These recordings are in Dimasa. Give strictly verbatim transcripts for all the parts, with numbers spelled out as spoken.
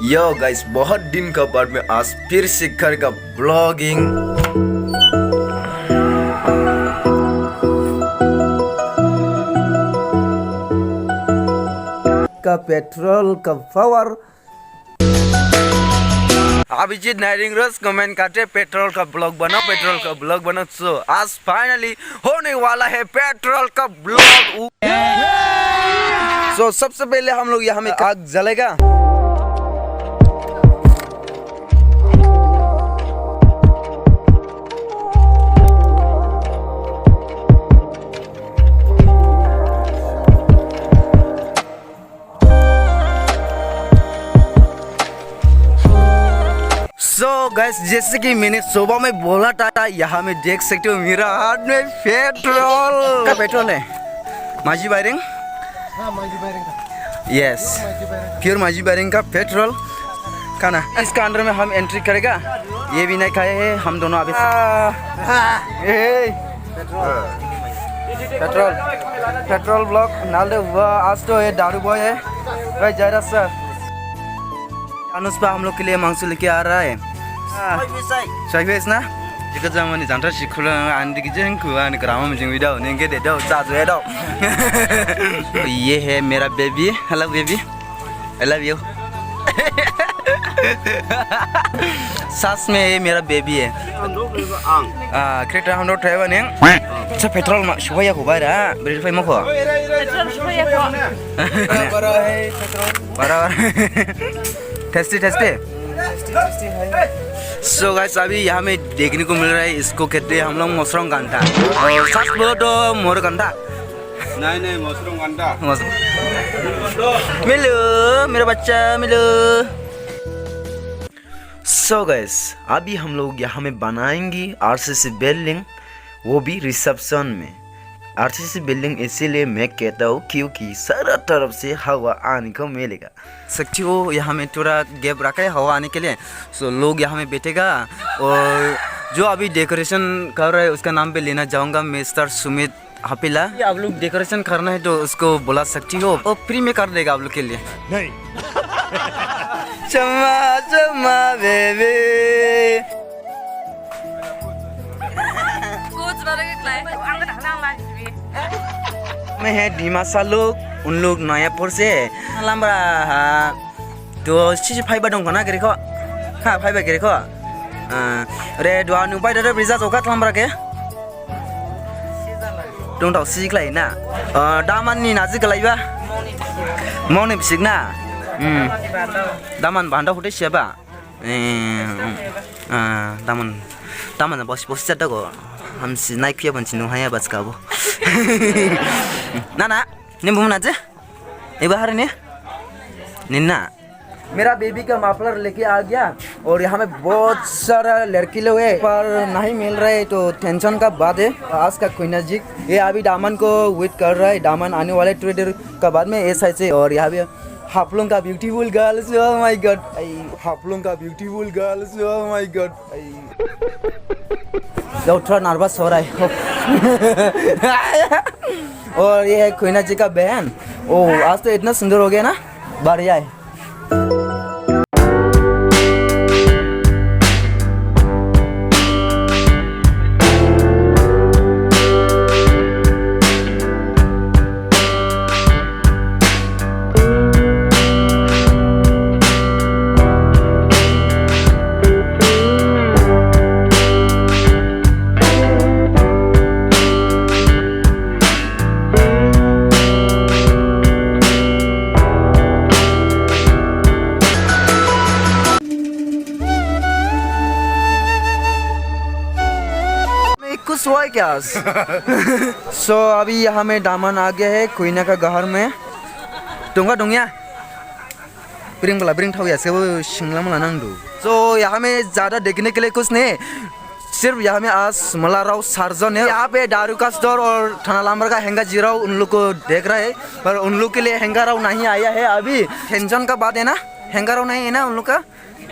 Yo guys, बहुत दिन का बाद में आज फिर शिखर का vlogging। का पेट्रोल का पावर। अभिजीत नायरिंग रोज comment करते, पेट्रोल का vlog बनाओ, पेट्रोल का vlog बनाओ। So आज finally होने वाला है पेट्रोल का vlog। So सबसे पहले हम लोग यहाँ में आग जलेगा। So guys, जैसे कि मैंने सुबह में बोला था, यहाँ में देख सकते हो मेरा हाथ में पेट्रोल का पेट्रोल है। माजी बायरिंग? हाँ, माजी बायरिंग का। Yes। माजी बायरिंग का। Pure माजी बायरिंग का पेट्रोल। खाना। इसका अंदर में हम entry करेगा। ये भी नहीं खाए हैं हम दोनों अभी। आ, ए, पेट्रोल। पेट्रोल। Petrol block. नाल दे हुआ। आज तो ये दारू बॉय है। भाई, जयराज सर। अनुष्पा हम लोग के लिए मांसू लेके आ रहा है। हाँ। सही है ना? Jika zaman ni jantra sikula andi ki jengku ani grama mjing widau ninge de dau sa zo dau. ये है मेरा baby. Hello baby. I love you। सच में ये मेरा बेबी है। Ang. Ah, kereta Honda driver ni. Sa petrol ma, subaya ko bara, beri fai mako. Petrol subaya ko. Bara hai petrol. Bara, bara. Tasty, tasty। So guys, अभी यहाँ में देखने को मिल रहा है, इसको कहते हैं हम लोग मसरंग गंडा। और सच बोलो तो मोर गंडा। नहीं, नहीं, मसरंग गंडा। मसरंग। मिलो, मेरा बच्चा, मिलो। So guys, अभी हम लोग यहाँ में बनाएंगे आरसीसी बिल्डिंग, वो भी रिसेप्शन में। आरसीसी बिल्डिंग इसीलिए मैं कहता हूँ क्योंकि सारा तरफ से हवा आने को मिलेगा। सकती हो, यहाँ में थोड़ा गैप रखा है हवा आने के लिए। So लोग यहाँ में बैठेगा और जो अभी डेकोरेशन कर रहा है उसका नाम पे लेना चाहूँगा मिस्टर सुमित हपीला। ये आप लोग डेकोरेशन करना है तो उसको बुला सकती हो, वो फ्री में कर देगा आप लोग के लिए। नहीं। चम्मा चम्मा बेबी। में है डिमासा लोग, उन लोग नयापुर से। लंबा, हाँ। तो चीज फाइबर डोंग ना गिरी को। हाँ, फाइबर गिरी को। हाँ, रे दुआ नु बाय दरे ब्रिजा चौका लंबा के। Dong tau sik lai na. Eh, daman ni naji kalai ba? Moni bisik na. Hmm. Daman banda hote siapa? Eh, hmm. Ah, daman. Daman bos bos jada ko. Hamsi naik kuya ban sinu haya bas kabo. Nana, ni bumu naji? Iba hari ni? Nina. मेरा बेबी का मफलर लेके आ गया और यहाँ में बहुत सारा लड़की लोग है, पर नहीं मिल रहा है, तो टेंशन का बात है। आज का कोयना जी, ये अभी दामन को वेट कर रहा है, दामन आने वाले थोड़ी देर का बाद में, ऐसा ऐसे। और यहाँ पे हाफलोंग का beautiful girls, oh my God, Haflong का beautiful girls, oh my God। जो थोड़ा नर्वस हो रहा है। और ये है कोयना जी का बहन। ओ, आज तो इतना सुंदर हो गया ना, बढ़िया है। खुश हुआ है क्या आज? So, अभी यहाँ में दामन आ गया है कोयना का घर में। दूंगा, दूंगा। Bring bala, bring thau ya, sebo singla mala nangdu. So, यहाँ में ज़्यादा देखने के लिए कुछ नहीं, सिर्फ यहाँ में आज मला राव सार्जन है। यहाँ पे दारू का स्टोर और थाना लामर का हेंगा जीराव उन लोग को देख रहा है, पर उन लोग के लिए हेंगा राव नहीं आया है अभी। टेंशन का बात है ना, हेंगा राव नहीं है ना उन लोग का।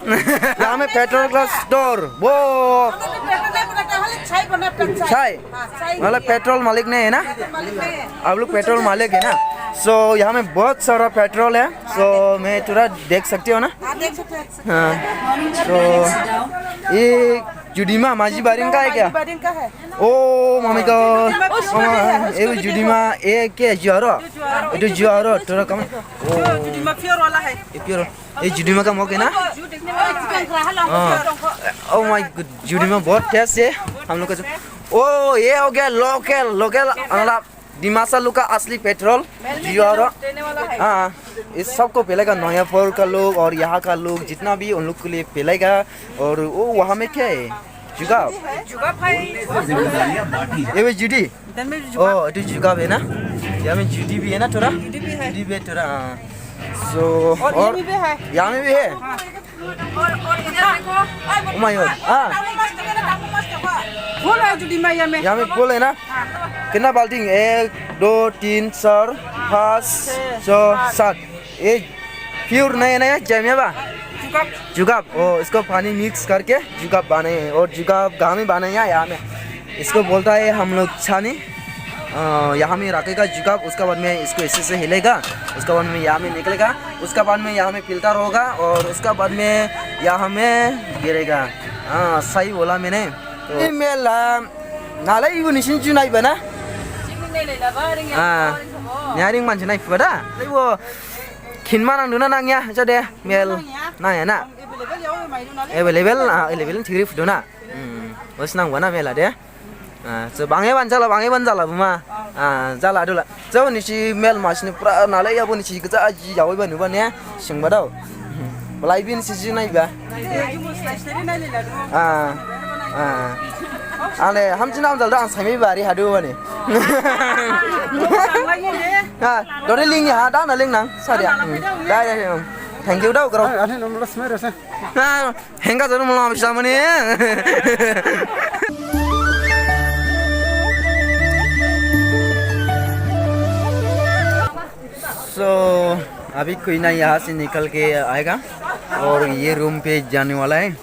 यहाँ में पेट्रोल का स्टोर, वो छाई, मतलब पेट्रोल मालिक नहीं है ना? आप लोग पेट्रोल मालिक है ना? So यहाँ में बहुत सारा पेट्रोल है। So मैं थोड़ा देख सकती हूँ ना? हाँ, देख सकते हैं। हाँ। So ये जुडीमा माजी बारिंग का है क्या? माजी बारिंग का है। Oh my God। जुडीमा का है। Oh my, ये भी जुडीमा, ये क्या जुआरो? जुआरो। ये तो जुआरो, थोड़ा कम। जो जुडीमा प्योर वाला है। ये प्योर। ये जुडीमा का मग है ना? हाँ। Oh my God, जुडीमा बहुत टेस्ट है हम लोग का। Oh, ये हो गया लोकल, लोकल, मतलब दिमासा लोग का असली पेट्रोल। जुआरो। हाँ, इस सबको पिलाएगा, नयापुर का लोग और यहाँ का लोग जितना भी, उन लोग के लिए पिलाएगा। और वो वहाँ में क्या है? जुगाब। जुगाब है। ये भी जुडी? इधर में भी जुगाब। Oh, ये तो जुगाब है ना? यहाँ में जुडी भी है ना थोड़ा? जुडी भी है। जुडी भी है थोड़ा, हाँ। So, और और ये भी है। यहाँ में भी है? हाँ। और, और इधर देखो। Oh my God। हाँ। फुल है जुडीमा यहाँ में। यहाँ में फुल है ना? हाँ। कितना बाल्टी? एक, दो, तीन, चार, पाँच, छः, सात। ये प्योर नहीं है ना, ये जमिया बा? जुगाब। जुगाब, ओ, इसको पानी मिक्स करके जुगाब बनाए हैं और जुगाब गाँव में बनाए हैं यहाँ में। इसको बोलता है हम लोग छानी। अ, यहाँ में रखेगा जुगाब, उसके बाद में इसको ऐसे से हिलेगा, उसके बाद में यहाँ में निकलेगा, उसके बाद में यहाँ में फिल्टर होगा और उसके बाद में यहाँ में गिरेगा। हाँ, सही बोला मैंने। तो ये मेला, नालाय इबो निसिन जुनाय बना? Jing ni lei laba ring ya, हाँ। Ring khabo. Nya ring mansi nai phuba da? Lei bo khin ma nang duna nang ya, jade mel. Nang ya. Nang ya na? Available ya, o mai duna lei. Available, ah, available thigri phudu na. Hmm, bos nang bana mela de. Ah, so bang eban jala, bang eban jala buma. Ah, jala dula. Jabo nisi mel masini pura nalai yabo nisi gaja aji yaoi ba nuba ne, singba dao. Belai bin siji naiba. Ah, ah. Ale hamjini amjal da ang saimi bari hadu bani. Ha, dore ling ya, da na ling nang, saria. Hmm. Da, da, da. Thank you dao, kro. Ane nomor smai rasa. Ha, Henga janu mula bisa mani. So, अभी कोयना यहाँ से निकल के आएगा और ये रूम पे जाने वाला है।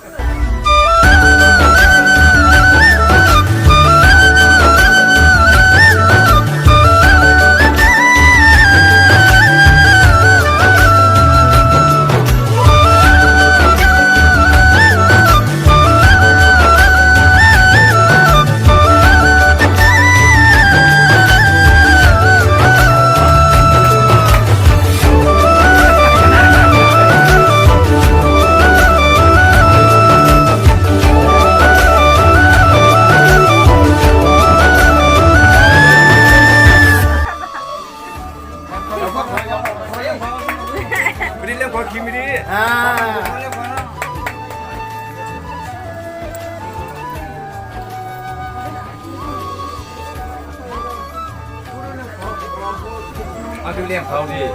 Aduh, liang kau ni.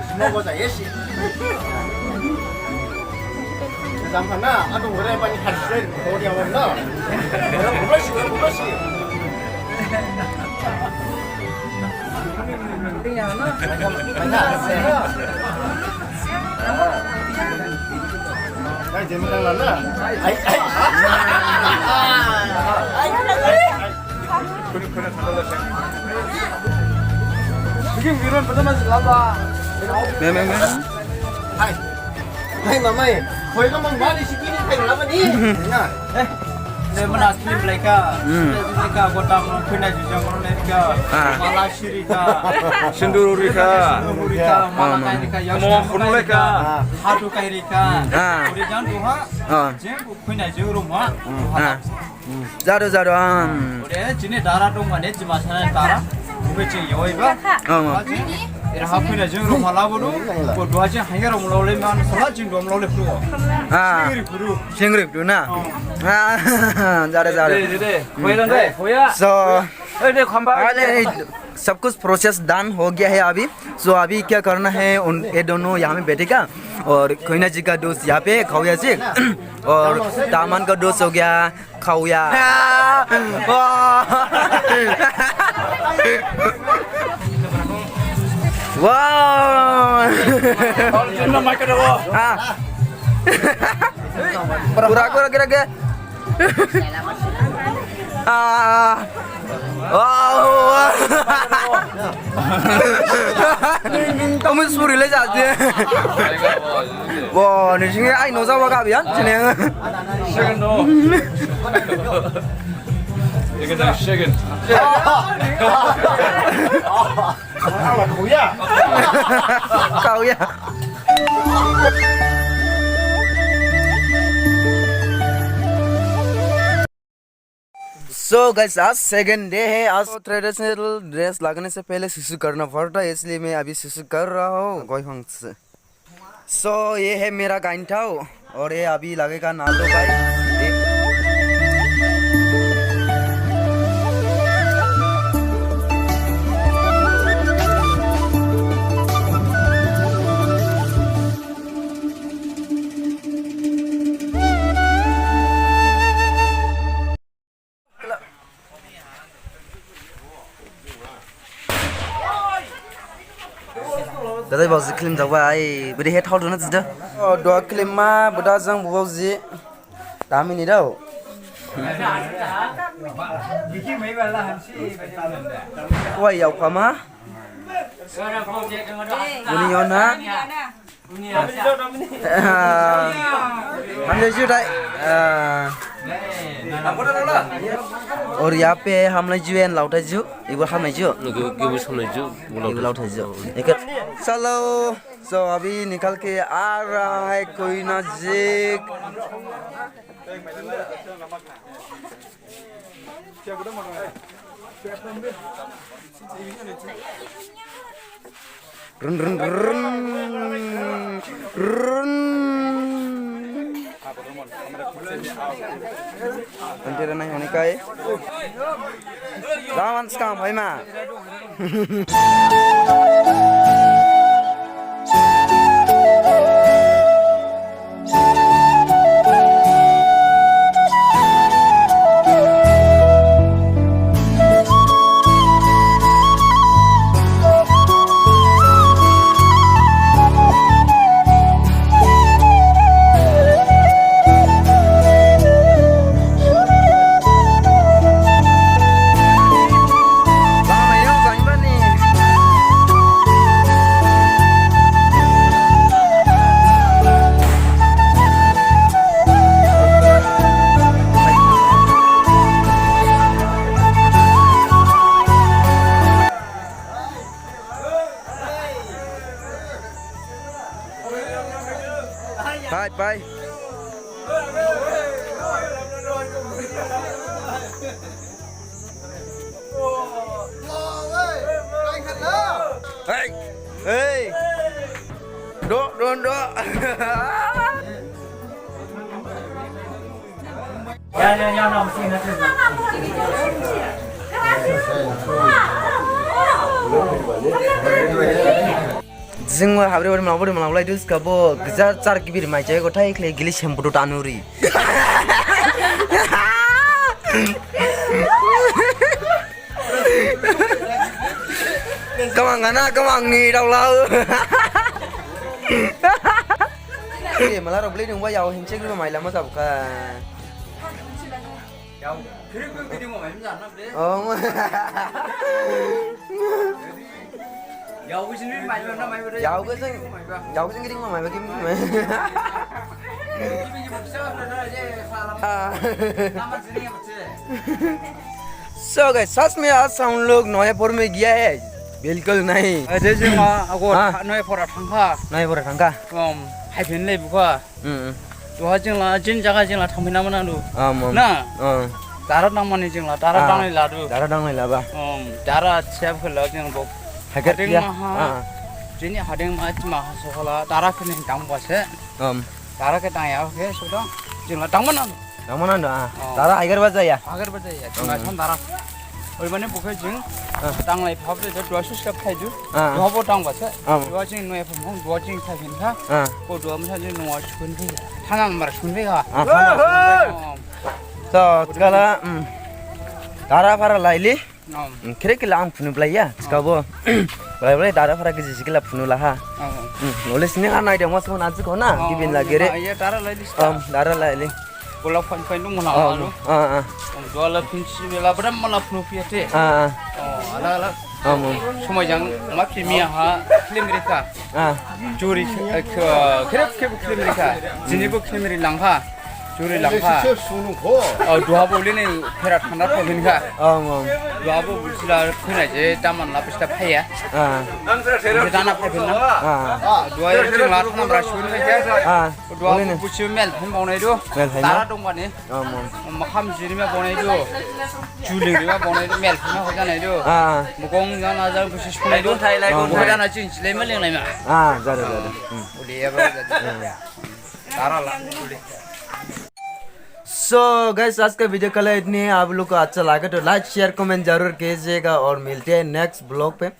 Semua bos saya sih. Jam sana, aduh, orang banyak hasil, kau dia mana? Orang bukan sih, orang bukan sih. Hai. Hai, mamai. Hoi ka mang bani sikini kai lama ni. Na. Eh. Mana asli beleka. Hmm. Beleka gotang kena jujang mereka. Ah. Mala sirika. Sendurika. Sendurika. Mala kairika. Yang mau kunuleka. Hadu kairika. Ah. Udah jangan tuha. Ah. Jangan kena juruma. Ah. Jadu, jadu, am. Ode, jini dara dong mane, jima sana dara. Ube jing yoi ba. Am, am. Ira hapina jing ro mala bodu. Ko dua jing hanya ro mala le man sala jing dua mala le pru. Ah. Singri pru. Singri pru na. Oh. Ah, jadu, jadu. De, de, de. Hoya de, hoya. So, eh, de khamba. Ale, सब कुछ process done हो गया है अभी। सो अभी क्या करना है, उन, ये दोनों यहाँ में बैठेगा और कोयना जी का दोस्त यहाँ पे, खाऊया जी, और दामन का दोस्त हो गया, खाऊया। वाह। हाँ। पूरा, पूरा, पूरा, पूरा। Ah. Wow. Kamu sepuluh lah jadi. Wow, di sini ai no jawa ka bian, sini. Chicken dong. Chicken dong, chicken. Kau ya. So guys, आज सेकंड डे है। आज ट्रेडिशनल ड्रेस लगाने से पहले सुसु करना पड़ता है, इसलिए मैं अभी सुसु कर रहा हूँ गोइफांग से। So ये है मेरा गाइंठाओ और ये अभी लगेगा नालो भाई। Dadai bau si khlim jaba ai beri het hau dona jida. Oh, dua khlim ma beda jang bau si. Tami ni dau. Wai yau kama. Buni yona. Hamlai ju dai. Or yape hamlai ju en lautai ju. Ibu hamlai ju. Ibu hamlai ju. Ibu lautai ju. Ikat. Chalo. So abhi nikal ke aa raha hai koi nazik. Run, run, run, run. Antara nai honi kai. Lawan skam, hai ma. Bye, bye. Hey, hey. Dok, dok, dok. Jingwa habri bari malao bari malao lai dus kabo gja char kibir mai jai gothai khle gili sembudu tanuri. Kamang gana kamang ni daolau. Ye mala rok beli dong ba yao hemsek lu mai lama sabka. Oh. Yao ke sing, yao ke sing giding ma mai ba kim. Ah. So guys, सच में आज हम लोग नोयापुर में गया है? बिल्कुल नहीं। Aje jing ma ago, हाँ। नोयापुर thangkha. नोयापुर thangkha. Um, hai phin lei bukha. Hmm. Duha jingla, jini jaga jingla thangphina mana du. Am, am. Na? Am. Dara nangmani jingla, dara danglai ladu. Dara danglai laba. Am, dara siap khela jing bo. Hagar hading ya. Maha. Ah. Jini hading ma, ma sokhala, dara khini dang base. Am. Dara khe dang ya, khe sodang. Jingla dang mana du. Dang mana du, ah. Am. Dara hagar baja ya. Hagar baja ya. Jingla tham dara. Odebani bokhe jing, ah, danglai phab de, duha sus khe phaidu, ah, duha bo dang base, ah, duha jing noi pham hong, duha jing thai hin kha, ah, bo duha masa jing nua sukun phi, thana mar sukun phi kha. Ah, thana sukun phi. Oh. So, thikhala, um, dara phara laili, oh, um, khere khe la ang phunu blaiya, ah, thikhabo, blai blai dara phara khe jisi khe la phunu laha. Oh. Um, nole sini ha nai de, mas mo naji kho na, oh, gibin la gere. Ah, ye dara laili. Um, dara laili. Bola phain phain dong mala. Ah, anu. Ah, ah. Duha la phinsi mela bram mala phnu phiyate. Ah, ah. Oh, ala ala. Ah, mom. Somai jang ma phi miya ha film rikha. Ah. Juri, eh, khe-, kherep khe film rikha. Jini bo film ri langkha. Juri langkha. Oh, duha bo lini phera thanda to hinkha. Ah, mom. Duha bo busila khuna je daman la pista phaya. Ah. Dana phai phina. Ah. Duha ye jing la thana bra sun phaya. Ah. Duha bo busi mel phin bawnai du. Mel phin na? Dara dong bani. Ah, mom. Makham jiri ma bawnai du. Juli rima bawnai du, mel phin ma hoja nai du. Ah. Mukong jana jang busi sunai du. Thai lai, ah, thai. Hoja na jing jilai ma leng lai ma. Ah, jare, jare. Hmm. Uli ya ba. Ah. Dara la. Uli. So guys, आज का वीडियो कल इतनी है। आप लोग को अच्छा लगा तो लाइक शेयर कमेंट जरूर कीजिएगा और मिलते हैं नेक्स्ट ब्लॉग पे।